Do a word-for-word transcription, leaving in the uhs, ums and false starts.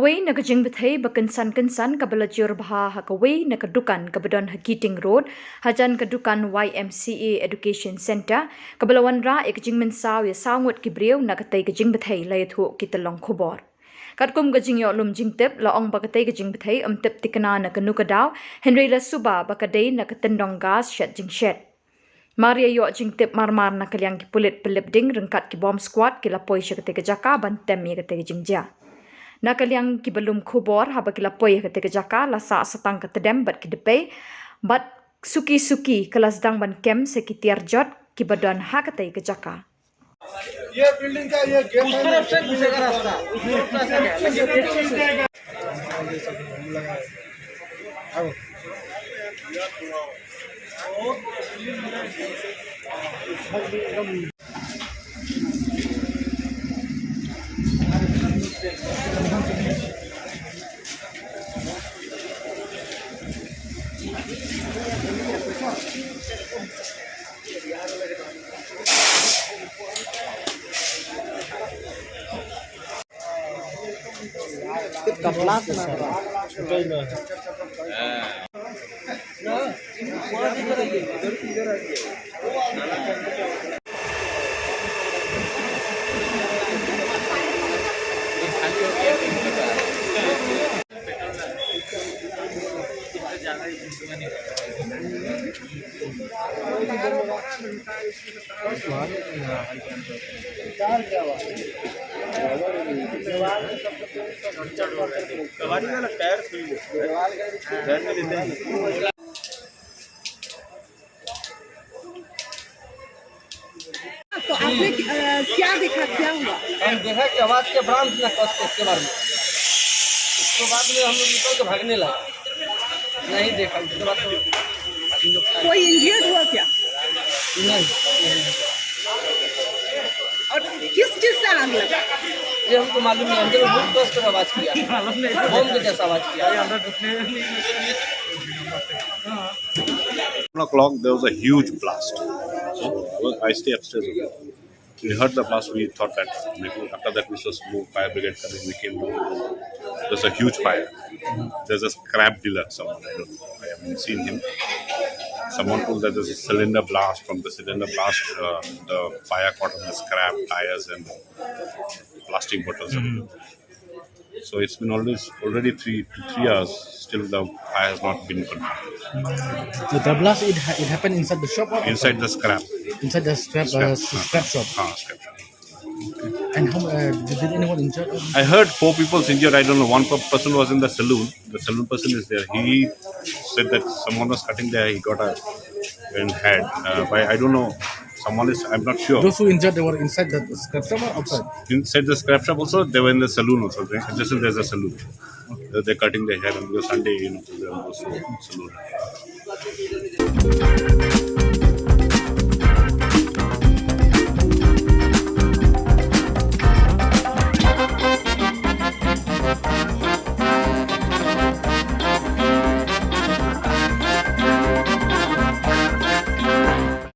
Kawei na ka jingbthei ba kynsan kynsan kaba la jur bha ha kawei na ka dukan kaba don ha Keating Road, hajan ka dukan Y M C A Education Centre, kaba la wanrah ïa ka jingmynsaw ïa saw ngut ki briew na katei ka jingbthei, la ïathuh ki tyllong khubor. Katkum ka jingïoh lum jingtip, la ong ba katei ka jingbthei ym tip thikna na kano ka daw, hynrei la suba ba ka dei na ka tyndong gas shet jingshet. Mar ïa ïoh jingtip marmar, na ka liang ki pulit pynlip ding ryngkat ki bomb squad ki la poi sha katei ka jaka ban tem ïa katei ka jingjia. Na ka liang kiba lum khubor, haba ki la poi ha katei ka jaka, la sah satang ka tdem bad ki dpei, bad suki suki ka la sdang ban kem sa ki tiar jot kiba don ha katei ka jaka. ये बिल्डिंग का ये गेट उस तरफ से घुसेगा रास्ता, उस तरफ से। तो आपने, अ, क्या देखा, क्या हुआ? हम देखा कि आवाज के ब्रांच ना कस के, इसके बारे में। उसके बाद में हम लोग निकल के भागने लगे, नहीं देखा। उसके बाद तो हम लोग कोई इंजर्ड हुआ क्या? नहीं, नहीं। और किस चीज से आग लगा? ये हमको मालूम नहीं, अंदर में बहुत कस कर आवाज किया, बम के जैसा आवाज किया। One o'clock, there was a huge blast. So, I was, I stay upstairs only. We heard the blast, we thought that maybe after that we saw smoke, fire brigade coming, we came down. There's a huge fire. There's a scrap dealer, someone, I don't know, I haven't seen him. Someone told that there's a cylinder blast. From the cylinder blast, uh, the fire caught on the scrap, tires and plastic bottles. So it's been always already three to three hours. Still, the fire has not been controlled. So the blast, it, ha- it happened inside the shop or Inside the scrap. Inside the scrap, uh, Scrap. Scrap shop. Ah, scrap shop. And how, uh, did, did anyone injured? I heard four people injured. I don't know. One per- person was in the saloon. The saloon person is there. He said that someone was cutting there. He got a in head. Uh, by I don't know. Someone is. I'm not sure. Those who injured, they were inside the scrap shop or outside? Inside the scrap shop also. They were in the saloon also. They, just there's a saloon. They're, they're cutting their hair because Sunday, you know, there's also saloon.